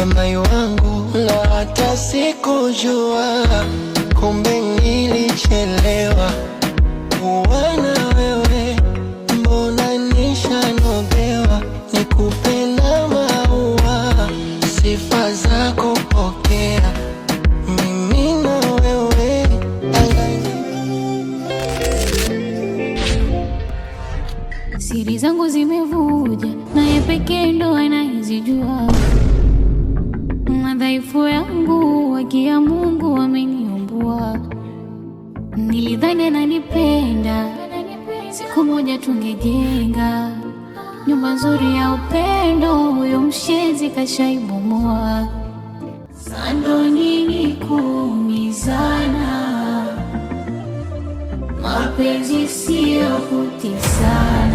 Mai wangu, na hata sikujua, kumbe nilichelewa kuwa na wewe, mbona nishanogewa, nikupe na maua, sifa zako pokea, mimi na wewe Siri zangu zimevuja, naye pekee ndo anayezijua. Madhaifu yangu haki ya Mungu ameniumbua. Nilidhani ananipenda, siku moja tungejenga nyumba nzuri ya upendo. Huyu mshenzi kashaibomoa. Sando nini kuumizana, mapenzi siyo kutesana.